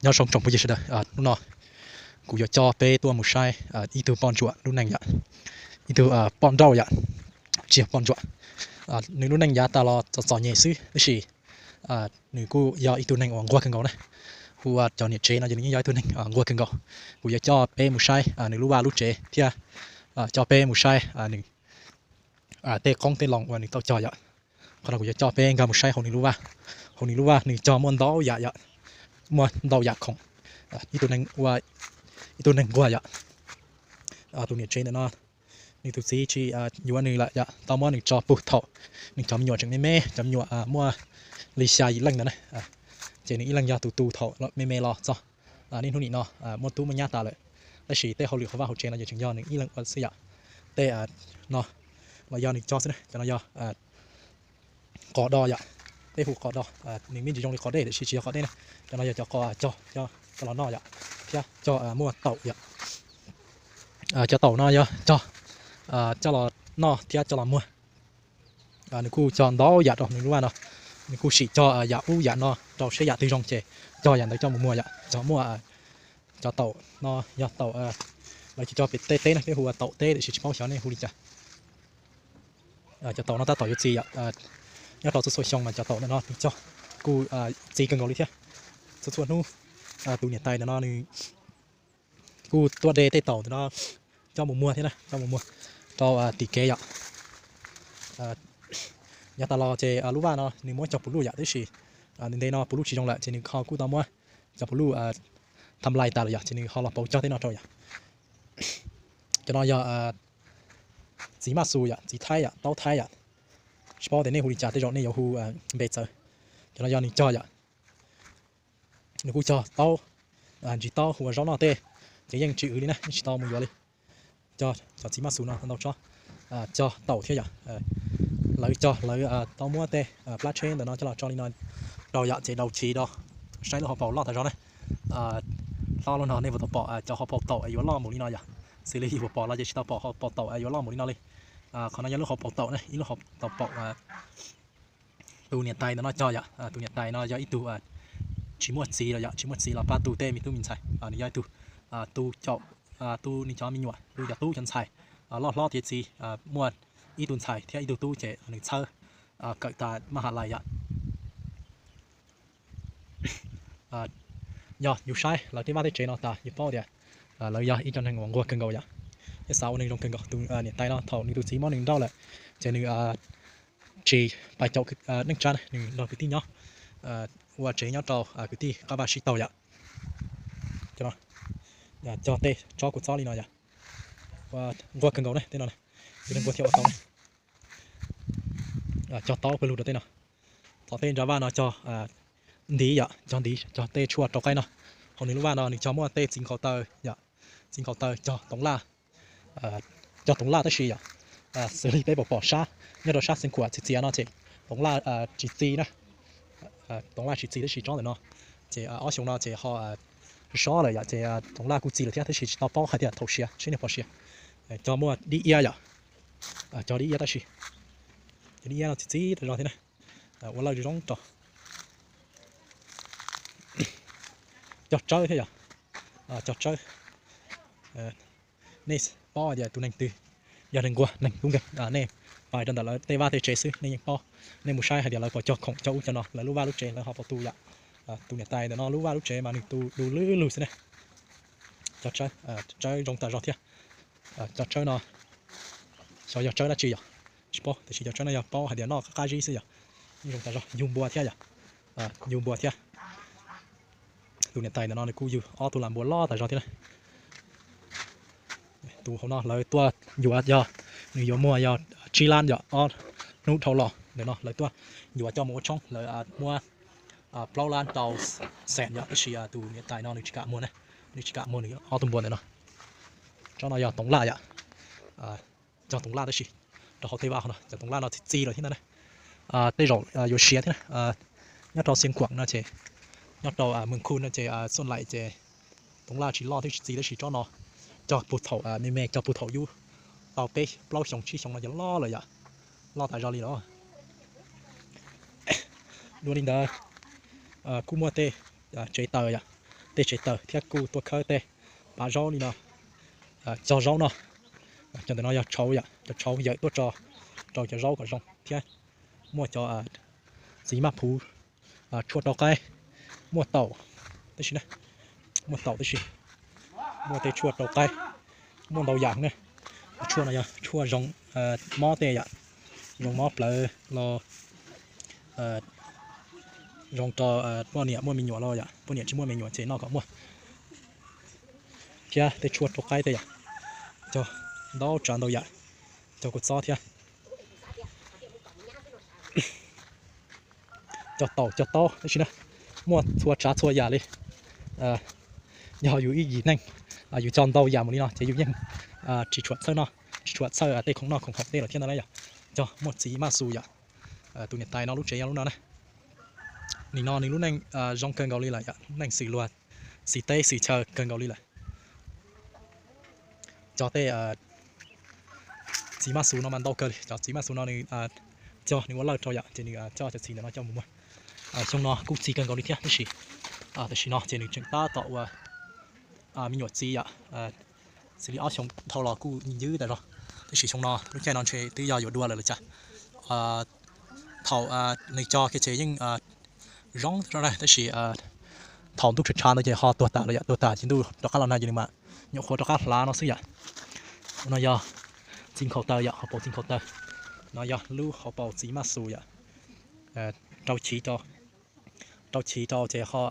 Nyob zoo tsoom phooj ywg sawv daws, hnub no kuv yuav coj peb tuaj mus saib ib tug poj ntsuam lub neej yom, ib tug poj nrauj yom, tsis yog poj ntsuam. Nws lub neej yav tas los txom txom nyem xwb tab sis nws kuj yog ib tug neeg uas nquag kawg nkaus na. Hu ua cov niam tsev no ces nws yeej yog ib tug neeg nquag kawg nkaus. Kuv yuav coj peb mus saib nws lub vaj lub tsev thiab coj peb mus saib nws tej qoob tej loo uas nws tau cog yom. Qhov no kuv yuav coj peb nkag mus saib hauv nws lub vaj. Hauv nws lub vaj nws cog muaj ntau yam yom, muaj ntau yam khoom. Ib tug neeg ua, ib tug neeg nquag yom. Tus niam tsev ntawm no nws tus txiv tsis yuav nws lawm yom, tau muab nws tso pug thaum nws cov me nyuam tseem me me, cov me nyuam muaj li xya yim leej ntawd na. Ces nws ib leeg yog tus tu thaum me me los txog niaj hnub nim no muaj tub muaj nyab tas lawm. Tab sis tej hauj lwm hauv vaj hauv tsev no ces tseem yog nws ib leeg ua xwb yom. Tej no los yog nws cog xwb na, cov no yog qos do yom. Peb hu qos do, nws me ntsis zoo li qos dej tiam sis tsis yog qos dej na. Cov no yog cov qos cog coj los noj yom, thiab cog muaj taum yom. Cov taum no yog cog coj los noj thiab coj los muag. Nws kuj cog ntau yam rau nws lub vaj no. Nws kuj sim cog yam ub yam no rau seb yam twg zoo ces cog yam ntawd coj mus muag yom. Cog muaj cov taum no yog taum, lawv cog pem tej teb na, peb hu ua taum teb tiam sis tsis paub xyov nej hu li cas. Cov taum no tab tom yuav txi yom. Nyob rau txhua txhua xyoo mas cov taum ntawm no nws cog kuj txi kawg nkaus li thiab. Txhua txhua hnub tus niam tais ntawm no nws kuj tuaj de tej taum ntawm no coj mus muag thiab na, coj mus muag rau tim kev yom. Yav tas los ces lub vaj no nws muab cog puv luj yom, tab sis ntev no puv luj tsis zoo lawm ces nws ho kuj tau muab cov puv luj tham lais tas lawm yom, ces nws ho los pauv cog tej no rau yom. Cov no yog txiv maj xus yom, txiv thaib yom, taub thaib yom. Tsis paub tias nej hu li cas, tej zaum nej yuav hu npe txawv. Cov no yog nws cog yom. Nws kuj cog taub, ntsis taub hu ua zaub noj tej, ces yeej tsis wv li na, yeej tsis tau mus yuav li. Cog cov txiv maj xus no ntau tsob, cog taum thiab yom. Lawv cog lawv tau muab tej plab tsheb ntawm no coj los tso li no rau yom, ces daus chiv rau. Saib lub hauv paus loj tas zog na. Hlob lub no nej puas tau pom cov hauv paus taum yuav loj mus li no yom? Xws li yus puas pom los ces tsis tau pom hauv paus taum yuav loj mus li no li. Qhov no yog lub hauv paus taum ne, ib lub hauv paus taum. Tus niam tais ntawm no cog yom, tus niam tais no yog ib tug tsis muaj txiv los yom, tsis muaj txiv los pab tu tej me tub me ntxhais. Nws yog ib tug tu caum, tu nws cov me nyuam, tu cov tub cov ntxhais loj hlob tiav txiv, muaj ib tug ntxhais thiab ib tug tub ces nws txhawb kawm tas maj ha lais yom. Yog yus saib lawv tej vaj tej tsev no tas yus paub tias lawv yog ib co neeg uas nquag kawg nkaus yom. Thiab xav ua neeg zoo kawg nkaus. Tus niam tais no thaum nws tus txiv muab nws nrauj lawm ces nws tsis pais caum neej tsa, nws nrog kwv tij nyob, ua tsev nyob rau kwv tij qab vaj sib taug yom. Cov no cog tej tsob kua txob li no yom. Nquag kawg nkaus ne tej no, tus neeg nquag thiaj ua tau ne. Cog taub pawg lug rau tej no. Tom tej nra vaj no cog ntiv yom, cog ntiv, cog tej tshuaj rau qaib no. Hauv nws lub vaj no nws cog muaj tej txiv nkhaus taw yom, txiv nkhaus taw, cog toov laj, cog toov laj tab sis yom, xws li peb pom pom sab nyob rau sab Xeev Khuam txiv txiav no ces toov laj tsis txi na. Toov laj tsis txi tab sis tsob ntawm no ces ob xyoo no ces ho sob lawm yom, ces toov laj kuj txi lawm thiab tab sis tsis tau paub hais tias thaum siav seb nws puas siav. Cog muaj dib iab yom, cog dib iab tab sis cov dib iab no txi txi tas zog thiab na. Ua lawj zoo rau. Cog tsawb thiab yom, cog tsawb. Nej paub hais tias tus neeg twg yog neeg nquag neeg tub nkeeg, nej pais rau ntawm lawv tej vaj tej tsev xwb nej yeej paub. Nej mus saib hais tias lawv puas cog khoom cog ub cog no, lawv lub vaj lub tsev lawv ho puas tu yom. Tus niam tais ntawm no lub vaj lub tsev mas nws tu du lwb lug xwb ne. Cog tsawb, tsawb zoo tas zog thiab. Cov tsawb no xyov yog tsawb dab tsi yom, tsis paub, tiam sis cov tsawb no yog paub hais tias noj qab zib xwb yom. Yeej zoo tas zog, yug npua thiab yom, yug npua thiab. Tus niam tais ntawm no nws kuj yug ob tug lam npua loj tas zog thiab na. Tus hauv no lawv tuaj yuav yog, nws yuav muag yog tsib lab yom, ob hnub dhau los ntawm no lawv tuaj yuav coj mus ua tshoob, lawv muab plaub lab rau xees yom, tab sis tus niam tais no nws tsis kam muag na, nws tsis kam muag nws ob tug npua ntawm no. Tsob no yog toov laj yom, cog toov laj tab sis rau hauv tej vaj no cov toov laj no txi txi lawm thiab ntag na. Tej zaum yuav siav thiab na. Nyob rau Xeev Khuam no ces, nyob rau Mees Khu no ces, Xuân Lai ces toov laj tsis loj thiab tsis txi tab sis tsob no cog puag thaum me me, cog puag thaum yub tau peb plaub xyoo tsib xyoo no ces loj lawm yom, loj tas zog li lawm. Dua li ntawd kuj muaj tej tsev taws yom, tej tsev taws thiab kuj tuaj khawb tej pav zaub li no, cog zaub no. Cov ntawm no yog tshauv yom, cov tshauv yawm tuaj tso rau cov zaub kom zoo thiab. Muaj cov txiv maj phuv, tshuaj rau qaib, muaj taum tib si, muaj taum tib si, muaj tej tshuaj rau qaib, muaj ntau yam ne. Tshuaj no yog tshuaj zoo mob tej yom, zoo mob plawv los zoo rau poj niam muaj me nyuam los yom, poj niam tsis muaj me nyuam ces noj kom muaj. Thiab tej tshuaj rau qaib tej yom, cog ntau tsav ntau yam, cog kua txob thiab. Cog taum cog taub tib si na, muaj txhua tsav txhua yam li. Yog yus ib yim neeg yus cog ntau yam mus li no ces yus yeej tsis tshua txhawj noj, tsis tshua txhawj tej khoom noj khoom haus tej los thiab ntag na yom. Cog muaj txiv maj xus yom. Tus niam tais no lub tsev yog lub no na. Nim no nws lub neej zoo kawg nkaus li lawm yom, lub neej xws luag xis teb xis chaw kawg nkaus li lawm. Cog tej txiv maj xus no mas ntau kawg li, cov txiv maj xus no nws cog nws ua lawj rau yom, ces nws coj cov txiv ntawm no coj mus muag. Xyoo no kuj txi kawg nkaus li thiab tab sis, tam sim no ces nws tseem tab tom ua me nyuam txiv yom. Xws li ob xyoo dhau los kuj ywb tas zog, tab sis xyoo no lub caij no ntshe twb yog yuav dua lawm los cas. Thaum nws cog kiag ces yeej zoo tas zog na, tab sis thaum ntuj tshav tshav ntawd ces ho tuag tas lawm yom, tuag tas ces ntuj rov qab los nag ces nws mam nyuam qhuav rov qab hlav no xwb yom. No yog txiv nkhaus taw yom, hauv paus txiv nkhaus taw. No yog lub hauv paus txiv maj xus yom. Rau chiv rau, rau chiv rau ces ho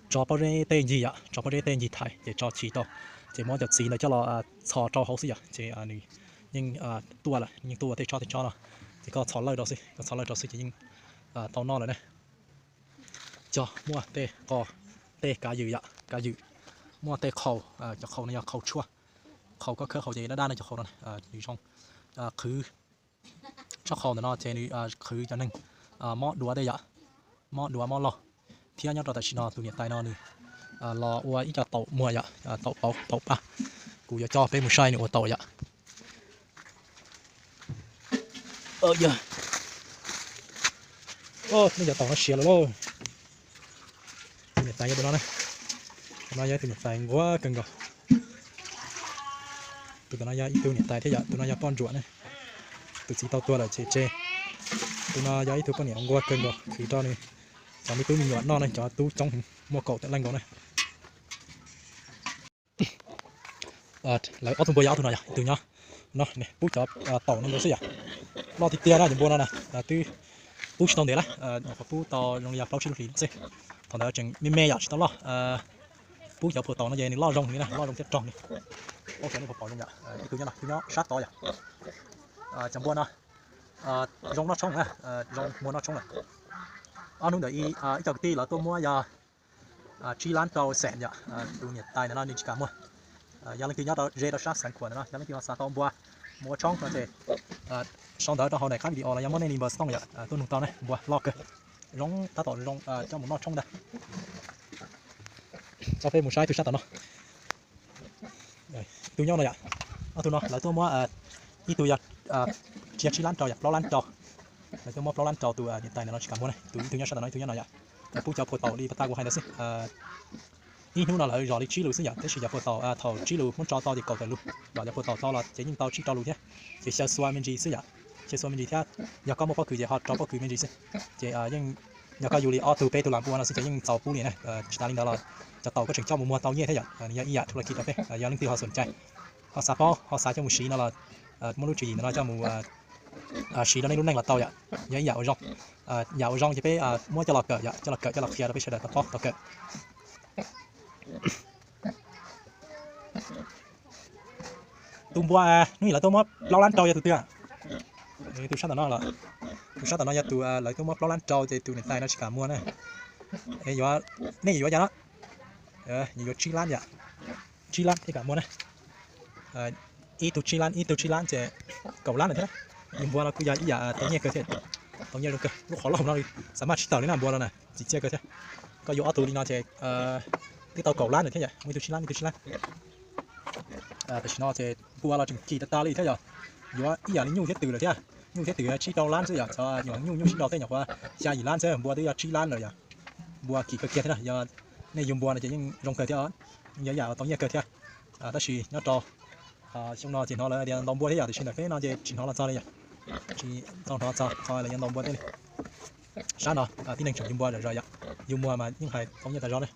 tso pob zeb tej ncig yom, tso pob zeb tej ncig thaiv ces tso chiv rau, ces muab cov txiv ntawd coj los txhos rau hauv xwb yom, ces nws yeej tuaj lawm, yeej tuaj ua tej tsob tej tsob no. Ces koj txhos lawj rau xwb, koj txhos lawj rau xwb ces yeej tau noj lawm na. Cog muaj tej qos, tej kav ywm yom, kav ywm, muaj tej qhaus, cov qhaus no yog qhaus tshuaj, qhaus koj khawb haus ces dab dab no cov qhaus no nws zoo qhwv. Tsob qhaus ntawm no ces nws qhwv cov neeg mob duav tej yom, mob duav mob laug. Thiab nyob rau tam sim no tus niam tais no nws los ua ib co taum muag yom, taum pauv taum paj. Kuv yuav coj peb mus saib nws ua taum yom. Nej cov taum no siav lawm lauj. Tus niam tais yog tus no na, tus no yog ib tug niam tais nquag kawg nkaus. Tus tom no yog ib tug niam tais thiab yom, tus no yog poj ntsuam ne. Tus txiv tau tuag lawm ces tseg. Tus no yog ib tug poj niam nquag kawg nkaus, khwv rau nws cov me tub me nyuam noj ne, cov tub coob heev, muaj kaum tawm leej nkaus na. Lawv ob tug npua yog ob tug no yog ib tug nyob no, pub cov taum no nkaus xwb yom. Loj tiag tiag na cov npua no na, twb pub tsis tau ntev lawm, nyuam qhuav pub tau zoo li yog plaub tsib lub hlis no xwb. Thaum ntawd tseem me me yom tsis tau loj. Pub cov phua taum no ces nws loj zoo li na, loj zoo thiab rog li. Paub cov nej puas pom zoo yom, ib tug nyob no, ib tug nyob sab tod yom. Cov npua no zoo noj tshoob na, zoo muag noj tshoob lawm. Ob hnub ntawd ib co kwv tij lawv tuaj muab yog tsib lab rau xeem yom, tus niam tais ntawm no nws tsis kam muag. Yog leej twg nyob rau ze rau sab Xeev Khuam ntawm no, yog leej twg ho xav tau npua mus ua tshoob no ces sau ntawv rau hauv daim qab video los yog muab nej li npawb xov tooj yom, tuaj nug tau ne, npua loj kawg, zoo tab tom zoo coj mus noj tshoob ntag. Coj peb mus saib tus sab tom no. Tus nyob no yom, ob tug no lawv tuaj muab, ib tug yog, tsis yog tsib lab rau yom, plaub lab rau. Lawv tuaj muab plaub lab rau tus niam tais ntawm no tsis kam muag na, tus ib tug nyob sab tom no, ib tug nyob no yom. Lawv pub cov phua taum li pas tas kuv hais ntawd xwb. Ib hnub no lawv zom li tsib lus xwb yom, tab sis cov phua taum thaum tsib lus muab tso tau ces kaum tawm lus, zom cov phua taum tau los ces yeej tau tsib rau lus thiab. Ces xyaw xua me ntsis xwb yom, xyaw xua me ntsis thiab. Yog koj muaj pob kws ces ho rau pob kws me ntsis xwb. Ces yeej yog koj yug li ob tug peb tug lam npua no xwb ces yeej txaus pub li na. Tsis tas li ntawd los cov taum koj tseem coj mus muag tau nyiaj thiab yom, nws yog ib yam thu la ki rau peb. Yog leej twg ho xom cai, ho xav paub ho xav coj mus siv no los muab lub tswv yim ntawm no coj mus siv rau nej lub neej los tau yom. Yog ib yam ua zoo, yam ua zoo ces peb muab coj los kawm yom, coj los kawm coj los qhia rau peb sawv daws tau paub tau kawm. Tus npua hnub ib lawv tuaj muab plaub lab rau yog tus twg? Tus sab tom no, tus sab tom no yog tus lawv tuaj muab plaub lab rau ces tus niam tais no tsis kam muag na. Yuav, nej yuav yam no, yuav tsib lab yom, tsib lab thiaj kam muag na. Ib tug tsib lab, ib tug tsib lab ces kaum lab lawm thiab. Yus npua no kuj yog ib yam tau nyiaj kawg thiab, tau nyiaj zoo kawg. Lub qhov laug no xav maj tsis tawm li na, npua no na txim txiaj kawg thiab. Koj yuav ob tug li no ces twb tau kaum lab lawm thiab yom, muaj ib tug tsib lab, ib tug tsib lab. Tam sim no ces npua los tseem kim tas tas li thiab yom, yuav ib yam li nyuj thiab twm lawm thiab. Nyuj thiab twm tsib rau lab xwb yom, cov nyuam nyuj nyuj sib nrau tej nyuam qhuav xya yim lab xwb, npua twb yog tsib lab lawm yom. Npua kim kawg kiag thiab na, yog Nej yug npua no ces yeej zoo kawg thiab, yeej yog yam tau nyiaj kawg thiab. Tab sis nyob rau xyoo no ces hnov lawv tias ntaus npua thiab yom, tiam sis ntawm peb no ces tsis hnov los txog li yom, tsis tau hnov txog qhov lawv yuav ntaus npua thiab li. Sab no tib neeg tseem yug npua zom zaws yom, yug npua mas yeej hais tau nyiaj tas zog ne.